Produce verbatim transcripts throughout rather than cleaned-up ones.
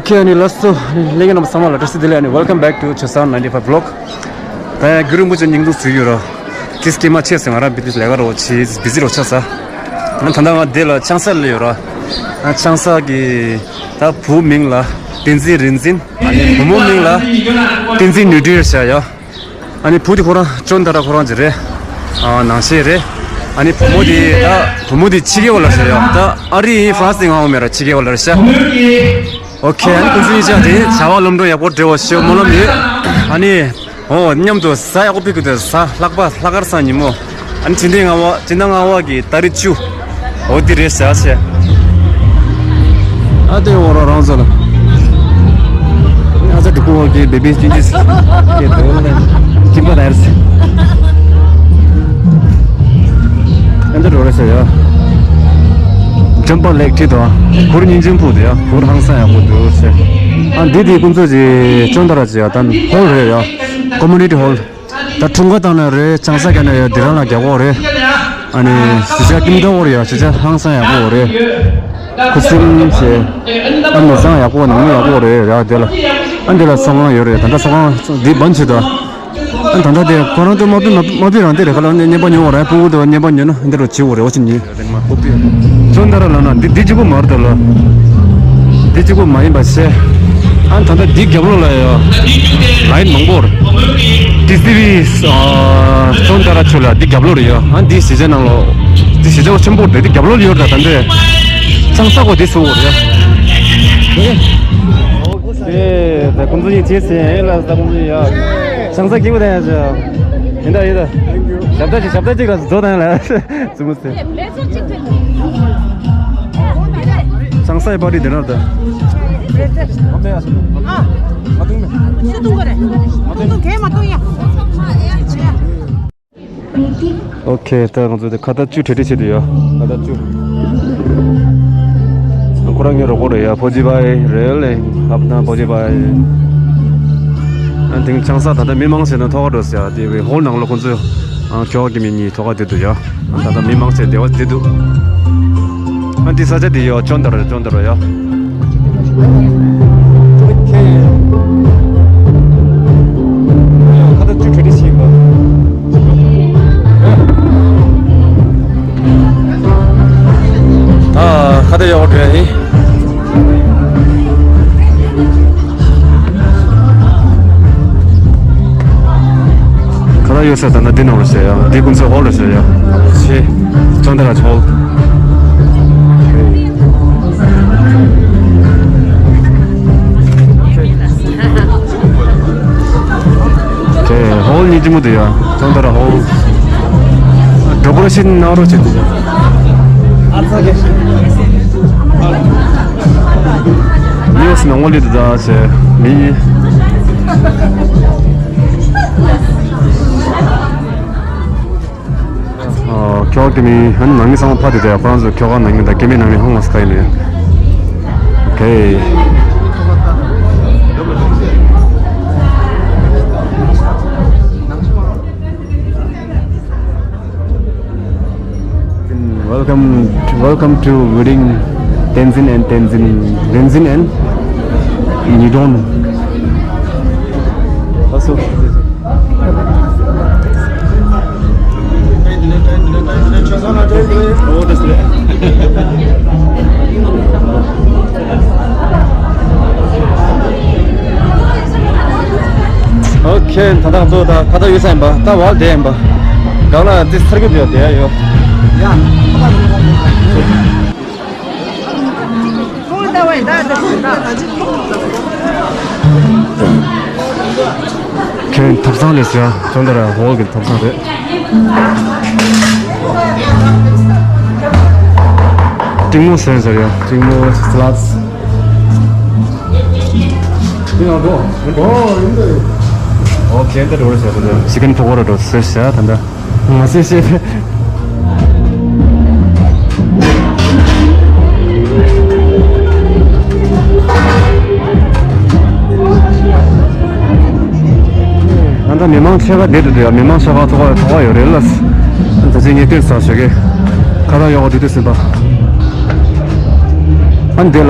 ཁྱེད་ནི་ལགས་སོ། ལྷན་རྒྱས་རྣམས་ཚང་མ་ལ་བཀྲ་ཤིས་བདེ་ལེགས། ཨ་ནི་welcome back to Chosun ninety-five vlog། ད་ཡང་རྒྱུན་རིང་པོ་ཅིག་བརྙན་ཐུང་བཟོས་ཡོད་ར། ཏིས་སྐྱེས་མ་ཆེ་ཟེར་ང་རང་བི་ཏིས་ལས་ཀ་རོ་ཆེ་བི་ཟི་རོ་ཆགས་ས། ང་ད་ལྟ་ང་འདི་ལ་ཆང་ས་ལ་ཡོད་ར། ང་ཆང་ས་གི་ད་བུ་མིང་ལ་བསྟན་འཛིན་རིག་འཛིན། ཨ་ནི་བུ་མོ་མིང་ལ་བསྟན་འཛིན་ནུས་སྒྲོན་ཟེར་ཡ། ཨ་ནི་བུ་དེ་ཁོ་རང་ཅོན་ཏ་ར་ཁོ་རང་ཅིག་རེད། ཨ་ནང་ཆེན་རེད། ཨ་ནི་བུ་མོ་དེ་ད་བུ་མོ་དེ་ཕྱི་རྒྱལ་བ་ལ་ཤ་ཡོད། ད་ཨ་རི་ཡིན་ཧྥ་རན་སི་ཡིན་ང་འོ་མེད་ར་ཕྱི་རྒྱལ་བ་ལ་ཤ། ཨོ་ཁེ། ཨ་ནི་ཁོང་ཚོ་གཉིས་ཆ་དེ་བྱ་བ་ལམ་འགྲོ་ཡག་པོ་འབྲེལ་བ་ཞེ་སྨོན་ལམ་ཡོད། ཨ་ནི་ཨོ་མཉམ་དུ་གཟའ་ཡག་པོ་ཕེབས་ཀྱི་འདུག་གཟའ་ལྷག་པ་ལྷག་དཀར་སང་ཉིན་མོ། ཨ་ནི་སྤྱི་ཟླ་ལྔ་པ་སྤྱི་ཟླ་ལྔ་པ་གི་ཏ་རིག་བཅུ། འོ་དེ་རེད་ཤག་ཤག་ཨ་དེ་འོ་ར་རང་ཚོ་ལ། ཨ་ཙི་འདི་ཀོ་གི་བེ་བི་ཅིན་ཅིས་ཀྱི་དོ་ལ་ཅིམ་པ་དར་སི། ཨ་འདི་རོ་རེ་ཤག་ཡ། ཇམ་པ་ལེག་ཁྲི་དོ། གུར་སྙིང་རྗེ་པོ་དེ་ཡ། གུར་ཧང་སང་ཡག་པོ་འདུག་ཟེར། ཨ་འདི་དེ་ཁོང་ཚོ་ཅི་ཅོན་ཏ་ར་ཅི་ཡ་ད་ཧོལ་རེད་ཡ། ཀོ་མུ་ནི་ཊི་ཧོལ། ད་འཁྲུངས་སྐར་བཏང་ན་རེད། ཆང་ས་བརྒྱབ་ན་ཡང་འདི་རང་ལ་རྒྱག་གོ་རེད། ཨ་ནི་གཟི་ཆག་ཀིམ་འདྲ་བོ་རེད་ཡ། གཟི་ཆག་ཧང་སང་ཡག་པོ་རེད། ཁུ་སིམ་བྱས། ཨ་ནི་བཟང་ཡག་པོ་ནང་མི་ཡག་པོ་རེད་ཡ། དེ་ལ་ཨ་འདི་ལ་ཚོང་ཁང་ཡོད་རེད། ད་ལྟ་ཚོང་ཁང་འདི་བན་བྱེད་དོ། ཨ་ད་ལྟ་དེ་ཁོ་རང་ཚོ་མ་ཕུད་མ་ཕུད་རང་དེ་རེད། ཁ་ལ་ནས་བརྙན་པར་ཉོ་བ་རེད། ཕྲུ་གུ་དེ་བརྙན་པར་ཉོ་ན་འདི་རུ་བྱེད་དགོས་རེད། འོ་ཅི་ཉོས། ཅོན་ཏ་ར་ལ་ན་འདི་འདི་གཅིག་པོ་མ་རེད་ད་ལ། འདི་གཅིག་པོ་མ་ཡིན་པ་བྱས། ཨ་ད་ལྟ་འདི་རྒྱབ་ལོགས་ལ་ཡ། ལའིན་མང་པོ་རེད། ཏི་སི་ཝི་ཨ་ཅོན་ཏ་ར་ཆུ་ལ་འདི་རྒྱབ་ལོགས་རེད་ཡ། ཨ་འདི་གཞིས་ཆགས་ནང་ལོགས། འདི་གཞིས་ཆགས་ཆེན་པོ་རེད། འདི་རྒྱབ་ལོགས་ལ་ཡོད་རེད། ད་ལྟ་ཆང་ས་གོ་འདི་སུ་རེད་ཡ། ཨེ་ད་ཁོང་ཚོ་གཉིས་བྱས་ཟིན་ཨེ་ལ་ད་ཁོང་ཚོ་ཡ། ཆང་ས་སྐྱིད་པོ་ད་ཡ། ཡིན་ད་ཡིན་ད། ཞབས་ཏ་ཅིག་ཞབས་ཏ་ཅིག་ལ་བཟོ་ད་ཡ་ལ། བཙུན་མོ་ཚེ། ཆང་ས་ཡི་པར་ཊི་དེ་ན་ད། ཨོ་ཁེ། ད་ང་ཚོ་དེ་ཁ་བཏགས་བཅུ་གྲ་སྒྲིག་བྱེད་དུ་ཡོད། ཁ་བཏགས་བཅུ། ཁོ་རང་ངའི་རོགས་པ་རེད་ཡ། བོ་ཇི་བའི་རེད་ལེ། ཨབ་ན་བོ་ཇི་བའི། ཨ་དེང་ཆང་ས་ད་ལྟ་མི་མང་ཆེ་ན་ཐོག་ཁ་འགྲོ་ཟེར་ཡ། དེ་བའི་ཧོལ་ནང་ལ་ཁོང་ཚོས་ཨ་ཁྱོ་ག་གི་མི་གཉིས་ཐོག་ཁ་བསྡད་འདུག་ཡ། ཨ་ད་ལྟ་མི་མང་ཆེ་བདེ་བ་བསྡད་འདུག་ཨ་འདི་ས་ཆ་འདི་ཡོད། ཅོན་ཏ་ར་ཅོན་ཏ་ར་ཡ། ཁ་བཏགས་བཅུ་གྲ་སྒྲིག་བྱེད་པ། ད་ཁ་བཏགས་ཡག་པོ་འདྲ་ཡིན། ཁ་བཏགས་ཡོད་ས་ད་ན་འདི་ནང་ལ་བྱས་ཡ། འདི་ཀུན་ཚོ་ཧོལ་ལ་བྱས་ཡ། ཆེ། ཅོན་ཏ་ར་ཧོལ། དེ་ཧོལ་ཉིད་ཀྱི་མུ་དུ་ཡ། ཅོན་ཏ་ར་ཧོལ། ཌེ་ཀོ་རེ་ཤན་གནང་རོགས་བྱེད་དུ་ཡ། ཉོས་ནང་ལི་དུ་ད་ཆེ་མི། ཨ་ཁྱོ་ག་དེ་མིན་ཨ་ནི་ནང་མི་ཚང་མ་ཕ་དེ་དེ་ཁོ་རང་ཚོ་ཁྱོ་ག་ནང་མི་དང་སྐྱེ་དམན་ནང་མི་ཧང་ལ་སི་ཁ་ཡིན་ནས། ཨོ་ཁེ། Welcome, welcome to wedding Tenzin and Tenzin, Renzin and Nidon. Also. ཨོ་ཁེ། ད་ད་ང་ཚོ་ད་ཁ་བཏགས་ཡོད་ས་ཡིན་པ། ད་བར་དེ་ཡིན་པ། གང་ལ་འདི་ཚར་གི་འདུག་དེ་ཡ་ཡོད། ཁྱེད་ཐབ་ཚང་ལས་ཟེར་ཡ། ཅོན་ཏ་ར་ཧོལ་གྱི་ཐབ་ཚང་རེད། གཏིང་མོ་ཟེར་ཟེར་ཡ། གཏིང་མོ་སི་ལ་ཌི། ཨོ་ཁེ། འདི་འགྲོ་རེད་ཟེར་གི་འདུག་ཅི་ཀན་ཕོ་ཀོ་ར་འགྲོ་ཟེར་ཟེར་ད་འདྲ། ང་སེ་ཤེ། ང་ཚོ་མི་མང་ཆེ་བ་བསྡད་འདུག་ཡ། མི་མང་ཆེ་བ་ཚོགས་པ་ཚོགས་པ་ཡོད་རེད་ལ། ད་ཅི་ངས་སྟོན་ས་ཞོག་གི། ཁ་བཏགས་ཡོག་པ་འདུག་སྟོན་ཟིན་པ། ཨ་འདི་ལ་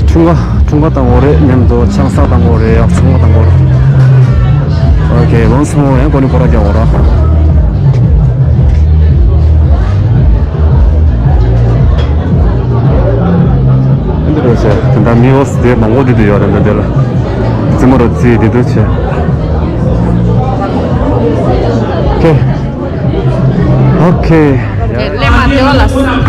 ཁྱུང་ཀ་ ཚོང་ཁང་བཏང་དགོས་རེད། མཉམ་དུ་ཆང་ས་བཏང་དགོས་རེད། ཡག་ཚོང་ཁང་བཏང་དགོས་རེད། ཨོ་ཁེ། once more ཡང་ཀོ་ནི་ཀོ་ར་རྒྱག་དགོས་ར། འདི་རེད་ཟེར། དེ་འདྲ་མི་འོ་སི་དེ་མང་པོ་འདི་དུ་ཡོད་རེད། འདི་འདི་ལ་རྩེད་མོ་རུ་རྩེ་འདི་དུ་བྱས། ཨོ་ཁེ། ཨོ་ཁེ། ལས་མ་བདེ་བ་ལ།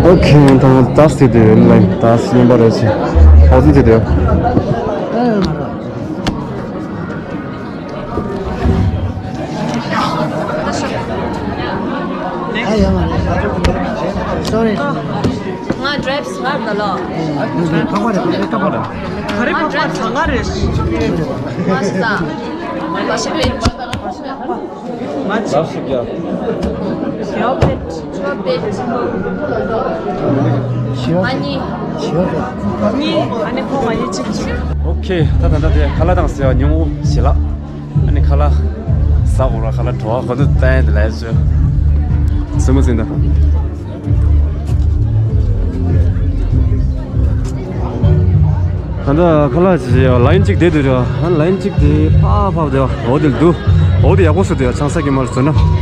ཨོ་ཁེ། ད་ད་སི་དེ་ལེན་ད་སི་ཡིན་པ་རེད་ཟེར། ཨོ་ཙི་དེ་དེ། ཨ་ཡོད་མ་རེད། སོ་རི། ང་ཌི་རེབ་སི་ངར་ད་ལོ། ཁ་པར་རེད། ཁ་པར་རེད། ག་རེ་ཁ་པར་ད་ང་རེད། ང་ས། ང་ཤི་པེ། ང་ཤི་པེ། ལབ་ཞིག་ཡ། ཞོ་པེ། ཞོ་པེ། ཞོ་པེ། ཨ་ནི། ཞོ་པེ། ནི། ཨ་ནི་ཁོ་ང་ཡི་ཅིག་ཅིག་ཨོ་ཁེ། ད་ད་ད་དེ་ཁ་ལག་དང་ཟེར་བ་ཉུང་ངུ་ཞེ་ལགས། ཨ་ནི་ཁ་ལག་ཟ་དགོས་ར། ཁ་ལག་བྲོ་བ་ག་དུས་བསྟན་དེ་ལས་བཟོས། སེམས་མ་ཟིན་ད། ད་ལྟ་ཁ་ལག་ཅིག་ལ་ཡིན་གཅིག་བསྡད་འདུག་ར། ཨ་ལ་ཡིན་གཅིག་དེ་ཕར་ཕར་བསྡད་པ། འོ་དེ་འདུག་འོ་དེ་ཡག་པོ་བཟོས་འདུག་ཡ། ཆང་ས་གི་མར་བཟོས་ན།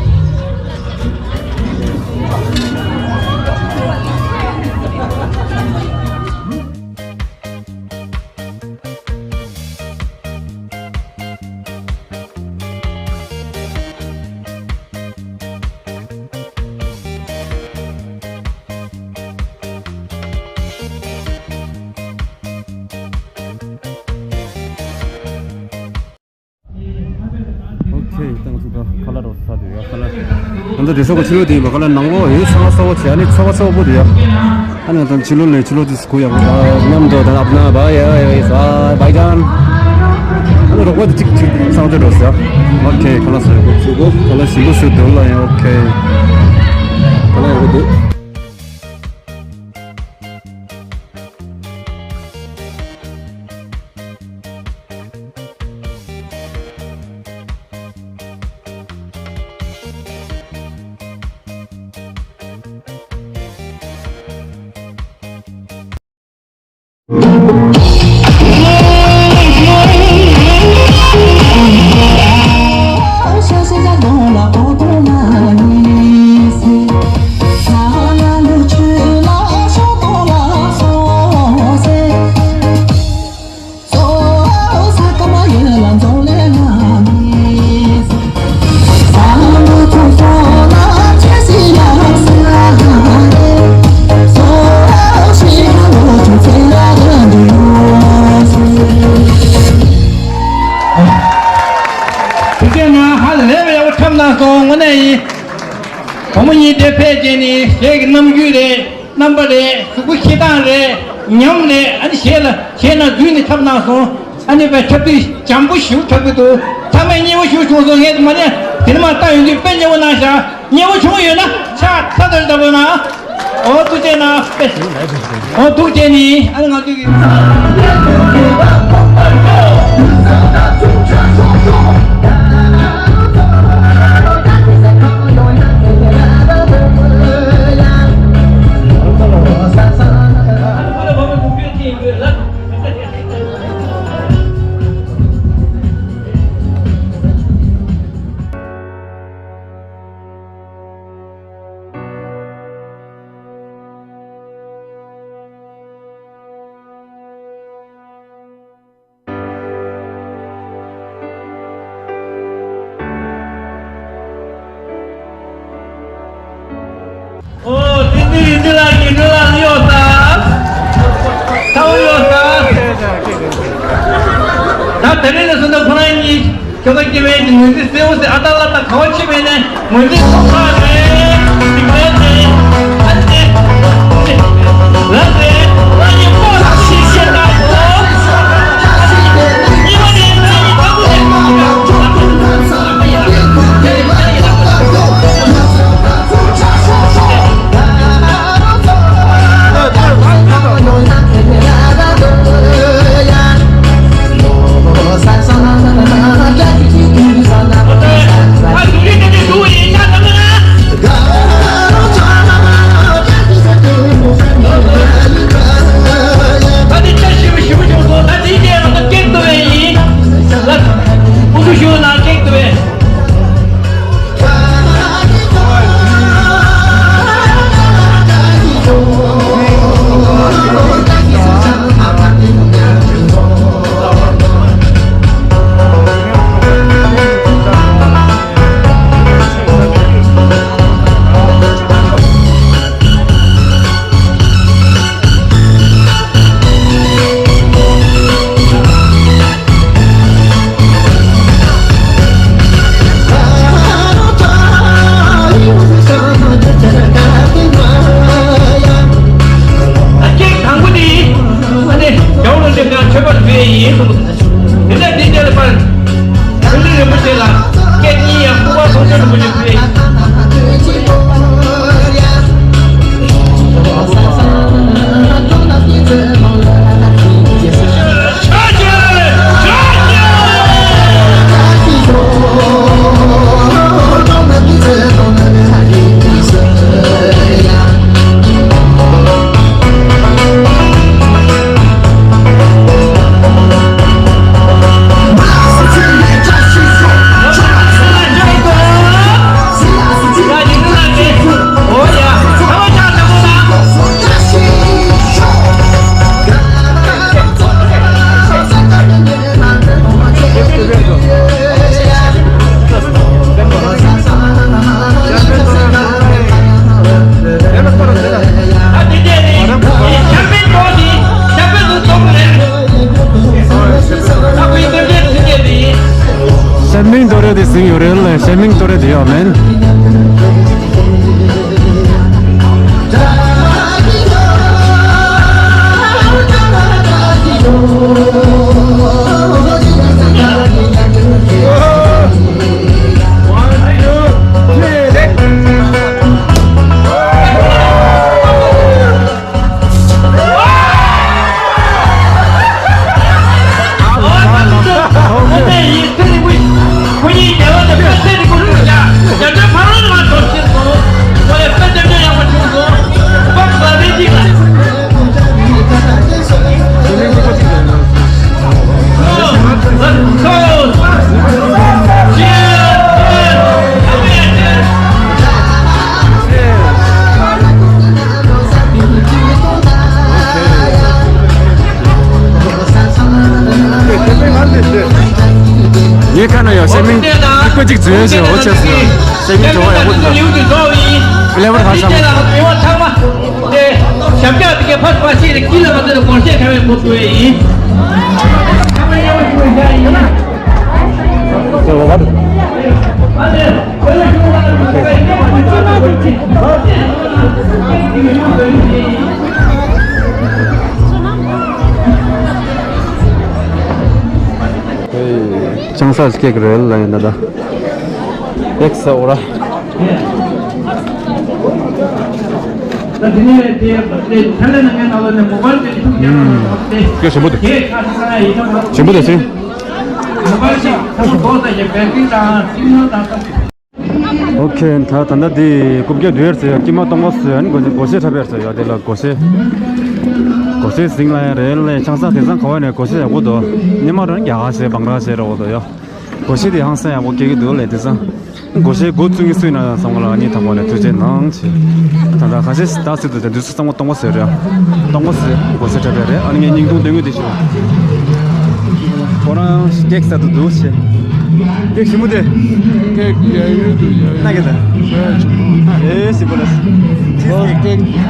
ཨོ་ཁེ། ད་ང་ཚོ་ད་ཁ་ལག་རོ་ས་དེ་ཡ། ཁ་ལག་ང་ཚོ་དེ་ས་གོ་ཕྱི་ལོགས་དེ་ཡིན་པ། ཁ་ལག་ནང་ལོགས་ཡོད། ཚ་བ་ཚ་བོ་བྱས། ཨ་ནི་ཚ་བ་ཚ་བོ་པོ་དེ་ཡ། ཨ་ནི་ད་ཕྱི་ལོགས་ནས་ཕྱི་ལོགས་དེ་སུ་ཁུ་ཡག་པོ། ཨ་མཉམ་དུ་ད་ཨབ་ན་བ་ཡ་ཡ་ཡ་ས་བའི་ཅན། ཨ་ནི་རོགས་པ་དེ་གཅིག་གཅིག་ཚང་དེ་འགྲོ་ས། ཨོ་ཁེ། ཁ་ལག་ཟ་ཡག་པོ་བྱེད་གོ། ཁ་ལག་ཞིམ་པོ་ཞིག་འདུག་ལ་ཡ། ཨོ་ཁེ། ཁ་ལག་ཡག་པོ་འདུག་དེ་ནས་ཧ་ལས་པའི་ཡག་པོ་འཁྲབ་གནང་སོང་། དངོས་གནས་ཡིན། བུ་མོ་གཉིས་དེ་ཕལ་ཆེར་ནི་གཞས་ཀྱི་རྣམ་འགྱུར་རེད། རྣམ་པ་རེད། གཟུགས་པོ་གཤིས་སྟངས་རེད། ཉམས་རེད། ཨ་ནི་གཞས་ལ་གཞས་ནང་འཛུལ་ནས་འཁྲབ་གནང་སོང་། ཨ་ནི་དཔེ་འཁྲབ་དུས་འཇམ་པོ་ཞིག་འཁྲབ་ཀྱི་འདུག་ཚང་མས་མཉེས་པོ་ཞིག་བྱུང་སོང་། ངས་མ་ནས་དེ་ནས་མར་ལྟ་ཡོང་དུས་དཔེ་མཉེས་པོ་གནང་ཤག་མཉེས་པོ་བྱུང་ཡོད་ན་ཕྱག་ཚ་ཚ་ལྟ་བུ་ན། འོ་ཐུགས་རྗེ་གནང་། འོ་ཐུགས་རྗེ་ནི། ཨ་ནི་ང་ཚོ་གི། ཨོ། དེ་དེ་རིན་ཆེན་ལགས་ཀྱི་འགྲོ་ལ་གཡོག་ས། ཚ་བོ་གཡོག་ས། ད་དེ་རིང་ལ་སོང་ན་ཁོ་རང་གཉིས་ཁྱོ་ག་སྐྱེ་བའི་ངོས་འཛིན་གསལ་བོ་ཟེར། ཨ་ད་ལ་ད་ག་བ་ཕྱིན་པས་ནས་ངོས་འཛིན་ཐོབ་ས་རེད། དེ་ག་རེད། ཨ་ནི་ལ་ཟེར་ང་ཡི་ཕོ་ལ་ཤི་ཤེས་ད་ཡོ། ཉི་མ་ནས་ང་ཡི་ད་བུ་ནས། ཨ་ཀྱེ་དང་པོ་ནི། ཨ་ནི་རྒྱལ་བ་རིན་པོ་ཆེ་མཆོད་པ་སྤེལ་ཡིན་གསུངས། དེ་ནས་འདི་རྗེས་ལ་ཕར། ཆོས་ལུགས་རིན་པོ་ཆེ་ལ་སྐད་གཉིས་ཡང་སྐུ་པར་ཚོགས་ཆེན་རིན་པོ་ཆེ་ཕུལ། ཤར་མིང་ཏོ་རེ་དེ་ཟིན་ཡོད་རེད་ལ། ཤར་མིང་ཏོ་རེ་དེ་ཡོད་མེད། ངའི་ཁ་ན་ཡང་ཤར་མིང་ཐིག་པ་གཅིག་འཛུལ་ཡོད་ཟེར། འོ་ཆགས་སོང་། ཤར་མིང་བྲོ་བ་ཡག་པོ་འདུག་ལེ་བར་ཧ་ཤ་མ། ཞབས་བཀྱག་དེ་གའི་ཕར་ཕར་ཤེས་རེ་ཀི་ལ་མ་ཚོད་དགོངས་བཞེས་གནང་བའི་གོ་སྐབས་ཡིན། ཆང་ས་སྐྱེག་རེད་ལ་ཡིན་ན་ད། ཨེག་ས་འོ་ར། སྐད་ཞིམ་པོ་འདུག་ཞིམ་པོ་འདུག་ཟེར། ཨོ་ཁེ། ད་ད་ལྟ་འདི་རྐུབ་བཀྱག་འདུས་ཡར་ཟེར་ཡ་དཀྱིལ་མ་སྟོང་པ་ཟེར་ཡ་ནི་སྒོ་ཕྱེ་སྒོ་ཕྱེ་འཁྲབ་ཡར་ཟེར་ཡ་དེ་ལ་སྒོ་ཕྱེ། སྒོ་ཕྱེ་ཟིང་ལ་ཡ་རེད་ལ། ཆང་ས་དེང་སང་ག་བ་ནས་སྒོ་ཕྱེ་ཡག་པོ་འདུག་སྙེ་མ་རང་རྒྱ་གར་ཟེར་བང་ར་ཟེར་ར་བོ་འདུག་ཡ། སྒོ་ཕྱེ་དེ་ཧང་སང་ཡག་པོ་སྐྱེ་གི་འདུག་ལས་དེང་སང་། སྒོ་ཕྱེ་སྒོ་བཙུགས་ཀྱི་སུས་ན་བསམ་ག་ལ་ཨ་ནི་དང་པོ་ནས་ཐུགས་རྗེ་གནང་ཆེ། ད་ལྟ་ཁ་ཤས་ད་སྲིད་དུ་དེ་དུས་སུ་གཙང་མ་སྟོང་པ་ཟེར་རེད། སྟོང་པ་ཟེར་སྒོ་ཕྱེ་འཁྲབ་པ་རེད། ཨ་ནི་ངས་སྙིང་ཐུང་སྟོན་གི་དེ་ཞུ། ཁོ་རང་སྐེག་ས་དུ་འདུག་ཆེ། སྐེག་ཞིམ་པོ་དེ། སྐེག་ཡ་ཡུལ་དུ་ཡ་ཡུལ། ན་གི་ད། ཨེ་ཞིམ་པོ་ལ། ཨོ་ཁེ།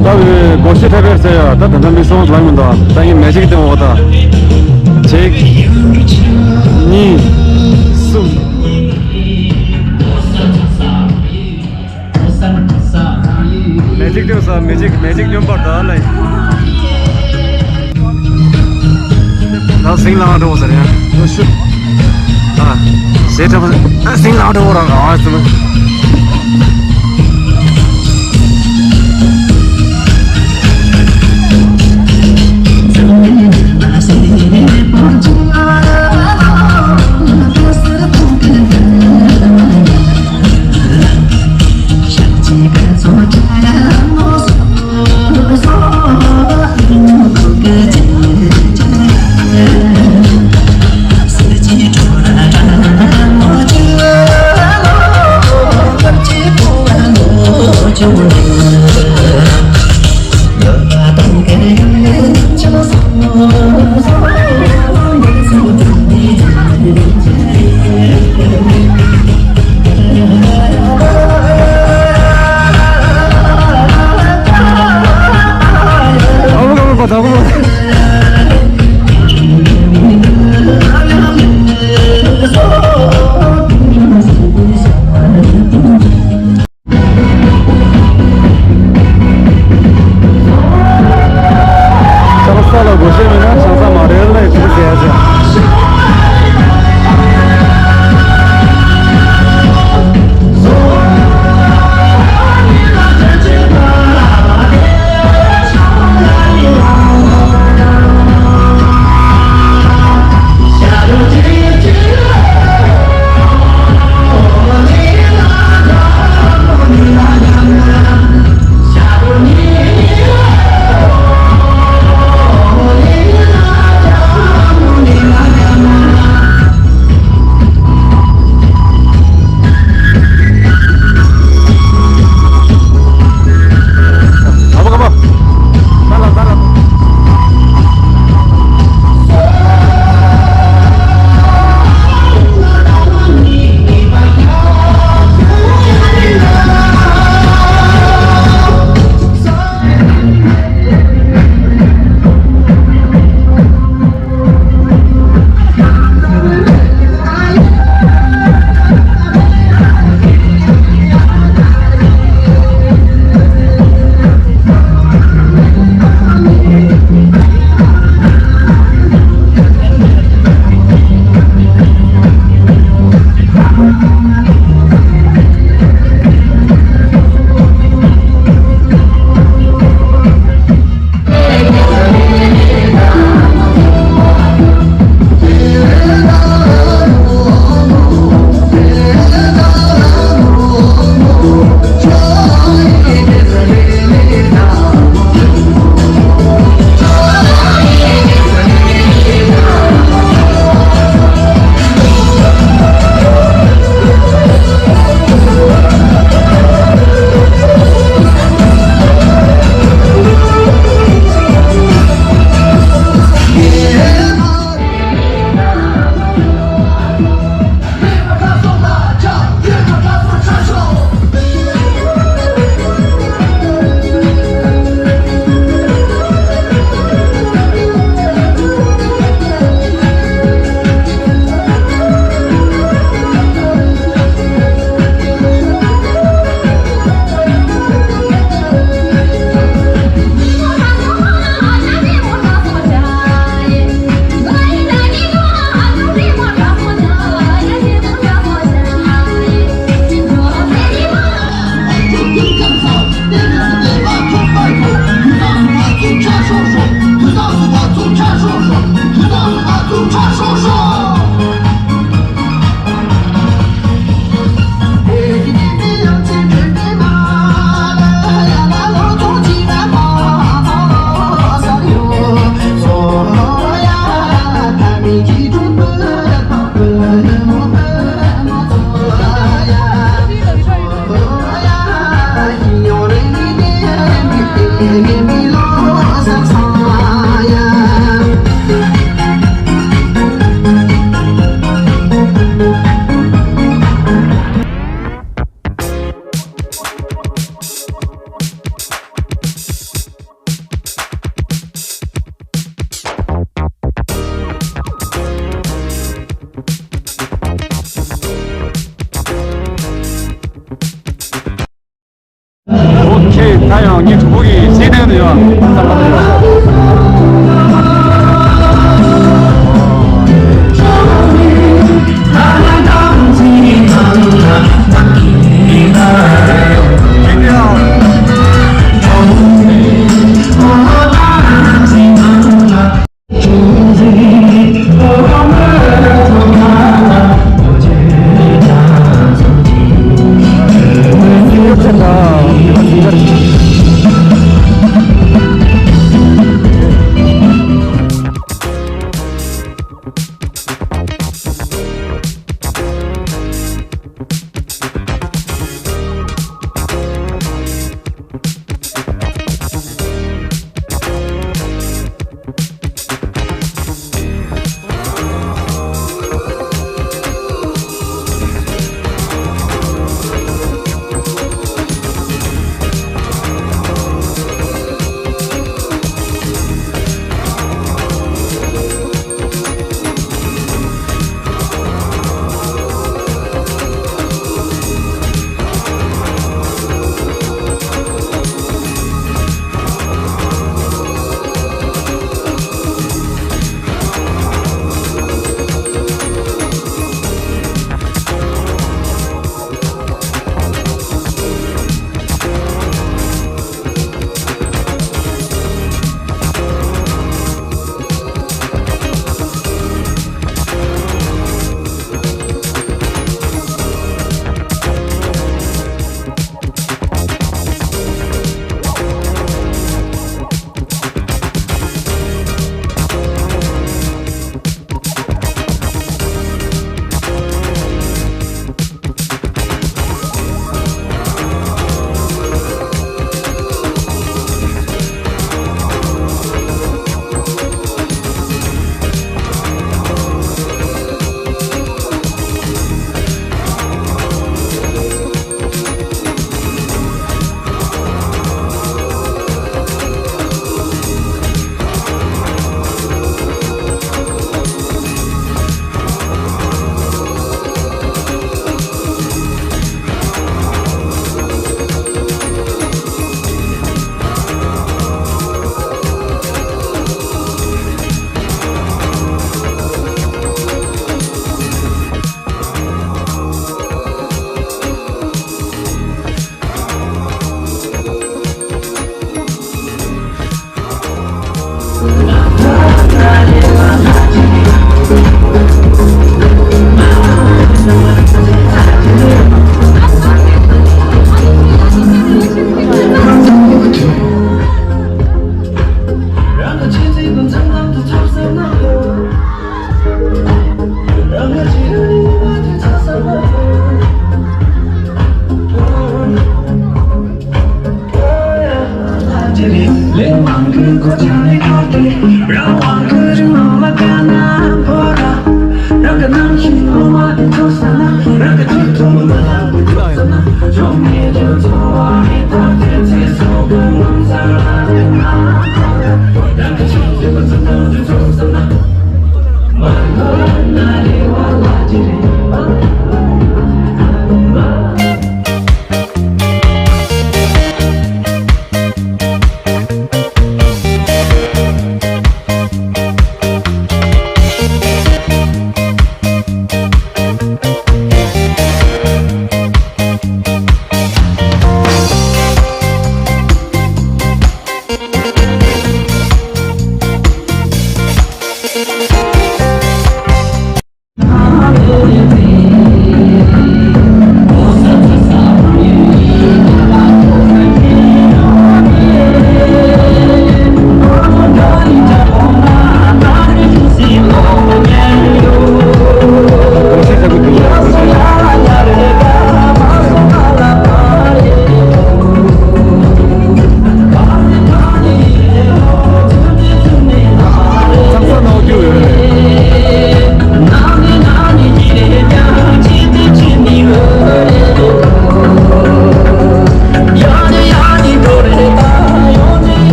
ད་བའི་སྒོར་གཞས་འཁྲབ་པའི་ཟེར་ཡ། ད་ད་ལྟ་མིག་སོང་ལབ་མི་འདུག་ད་ངས་མེ་ཇིག་སྟོན་འོ་ད། གཅིག་གཉིས། གསུམ། མེ་ཇིག་སྟོན་ས། མེ་ཇིག་མེ་ཇིག་སྟོན་པར་ད་ལ། ད་ཟིང་ལ་འགྲོ་ཟེར་ཡ། ཨོ་ཤུ། ཨ། ཟེར་ཐུབ། ཨ། ཟིང་ལ་འགྲོ་ར་ཨ་ཙམ། ཡང་ངའི་གྲོགས་པོ་གིས་ཤེས་ནས་ཡོད།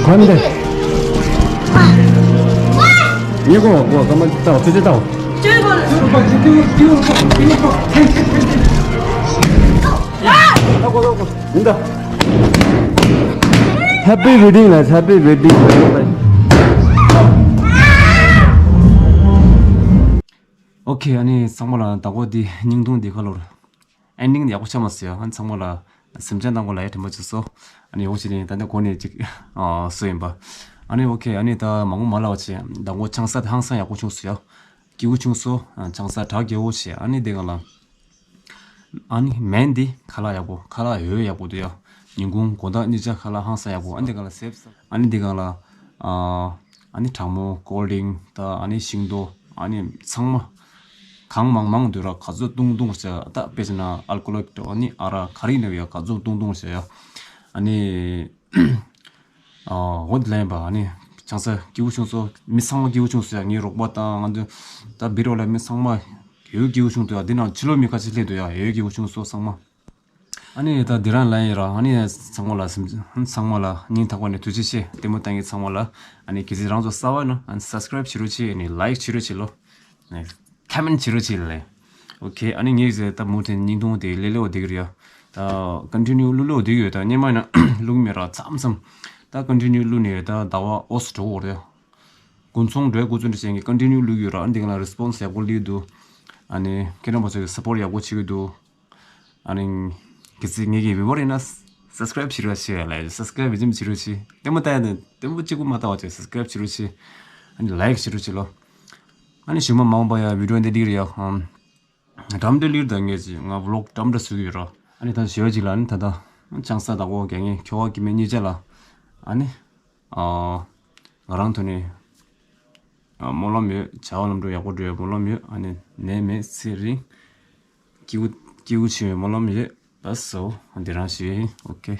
ཁོན་ཏེ། ཉེ་གོ་གོ་ཀ་མ་ཏའོ་ཙི་ཙི་ཏའོ། ཡིན་ད། Happy wedding ལ་Happy wedding ལ། ཨོ་ཁེ། ཨ་ནི་ཚང་མ་ལ་ཟླ་གོ་འདི་བརྙན་ཐུང་འདི་ཁ་ལོར་ཨེན་ཌིང་ཡག་པོ་ཆགས་མ་སོང་ཡ། ཨ་ནི་ཚང་མ་ལ་སེམས་ཅན་ནང་གོ་ལ་ཡ་དྲན་པ་བྱེད་སོ། ཨ་ནི་འོ་ཅི་ནི་ད་ནི་གོ་ནི་ཅིག་ཨ་སུ་ཡིན་པ། ཨ་ནི་ཨོ་ཁེ། ཨ་ནི་ད་མང་པོ་མ་ལ་བ་ཆེ། ཟླ་གོ་ཆང་ས་དེ་ཧང་སང་ཡག་པོ་བྱུང་སོ་ཡ། སྐྱིད་པོ་བྱུང་སོ། ཨ་ཆང་ས་གྲགས་རྒྱལ་པོ་བྱས། ཨ་ནི་དེ་ག་ལ། ཨ་ནི་མེན་འདི་ཁ་ལག་ཡག་པོ། ཁ་ལག་ཡོད་ཡག་པོ་འདུག་ཡ། ཉིན་གུང་དགོང་དག་གཉིས་ཆ་ཁ་ལག་ཧང་སང་ཡག་པོ། ཨ་ནི་དེ་ག་ལ་སེབ་ས། ཨ་ནི་དེ་ག་ལ། ཨ་ཨ་ནི་གྲང་མོ་ཀོལ་ཌིང་ད་ཨ་ནི་ཤིང་ཏོག་ཨ་ནི་ཚང་མ། གང་མང་མང་འདུག་ར། ག་ཚོད་བཏུང་བཏུང་བྱ། ད་དཔེ་བྱས་ན་ཨལ་ཀོ་ལིག་ཨ་ནི་ཨ་རག་ག་རེ་ཡིན་ན་ཡ་ག་ཚོད་བཏུང་བཏུང་བྱ་ཡ། ཨ་ནི། ཨོ་འདི་ལན་པ། ཨ་ནི་ཆང་ས་སྐྱིད་པོ་བྱུང་སོ། མི་ཚང་མ་སྐྱིད་པོ་བྱུང་སོ་ཡ། ངའི་རོགས་པ་དང་ང་ཚོ་ད་བི་རོ་ལ་མི་ཚང་མ་ཡོད་སྐྱིད་པོ་བྱུང་འདུག་ཡ། འདི་ནང་ཕྱི་ལོགས་མི་ཁ་ཤས་སླེབས་འདུག་ཡ། ཡོད་སྐྱིད་པོ་བྱུང་སོ་ཚང་མ། ཨ་ནི་ད་འདི་རང་ལན་ཡིན་ར། ཨ་ནི་ཚང་མ་ལ་སེམས་ཚང་མ་ལ་སྙིང་ཐག་པ་ནས་ཐུགས་རྗེ་ཆེ། ལྟད་མོ་བལྟ་མཁན་ཚང་མ་ལ། ཨ་ནི་གལ་སྲིད་རང་ཚོ་གསར་པ་ན་ཨ་ནི་སབ་སི་ཀ་རེབ་བྱེད་རོགས་བྱེད། ཨ་ནི་ལའིཀ་བྱེད་རོགས་བྱེད་ལོ། ཁ་མེན་བྱེད་རོགས་བྱེད་ལེ། ཨོ་ཁེ། ཨ་ནི་ངས་ཟེར་ད་མུ་མཐུད་བརྙན་ཐུང་དེ་ལེ་ལེ་བ་བསྡད་ཀྱི་རེད་ཡ། ད་ཀོན་ཊི་ནིའུ་བླུག་ལེ་བ་བསྡད་ཀྱི་ཡོད། ད་སྔོན་མ་ཡིན་ན་བླུག་མེད་ར། མཚམས་མཚམས་ད་ཀོན་ཊི་ནིའུ་བླུག་ནས་ད་ཟླ་བ་འོ་སུ་འགྲོ་གི་རེད་ཡ། དགུན་ཚོང་འགྲོའི་འགོ་བཙུགས་ནས་བྱས་ངས་ཀོན་ཊི་ནིའུ་བླུག་གི་ཡོད་ར། ཨ་ནི་དེ་ག་ལ་རེ་སི་པོན་སི་ཡག་པོ་སླེབས་འདུག་ཨ་ནི་ཁྱེད་རྣམ་པ་ཚོ་གི་སབ་པོར་ཡག་པོ་བྱེད་ཀྱི་འདུག་ཨ་ནི་གལ་སྲིད་ངེད་ཀྱི་བི་བོར་ཡིན་ན་སབ་སི་ཀ་རེབ་བྱེད་རོགས་བྱེད་ལེ། སབ་སི་ཀ་རེབ་བྱེད་རོགས་བྱེད། ལྟད་མོ་ལྟ་ཡ་ནི་ལྟད་མོ་གཅིག་པུ་མ་ལྟ་བ་བྱེད། སབ་སི་ཀ་རེབ་བྱེད་རོགས་བྱེད། ཨ་ནི་ལའིཀ་བྱེད་རོགས་བྱེད་ལོ། ཨ་ནི་གཞུག་མ་མ་འོངས་པ་ཡ་བི་ཌི་ཡོ་འདི་སླེབས་ཀྱི་རེད་ཡ། ཨམ། འགྲམ་དུ་སླེབས་ད་ངས་ཅིག་ང་བི་ལོག་འགྲམ་འདྲ་བཟོ་གི་ཡོད་ར། ཨ་ནི་ད་ཞེ་པོ་ཅིག་ལ་ཨ་ནི་ད་ལྟ་ཆང་ས་དང་གོ་རྒྱག་མཁན་ཁྱོ་ག་སྐྱེ་དམན་གཉིས་ཆ་ལ། ཨ་ནི། ཨ། ང་རང་ཐོག་ནས། ཨ། སྨོན་ལམ་ཡོད། བྱ་བ་ལམ་འགྲོ་ཡག་པོ་འགྲོ་ཡ་སྨོན་ལམ་ཡོད། ཨ་ནི་ནད་མེད་ཚེ་རིང་། སྐྱིད་པོ་སྐྱིད་པོ་བྱེད་པའི་སྨོན་ལམ་ཡོད། ལགས་སོ། འདི་རང་ཞིག་ཡིན། ཨོ་ཁེ།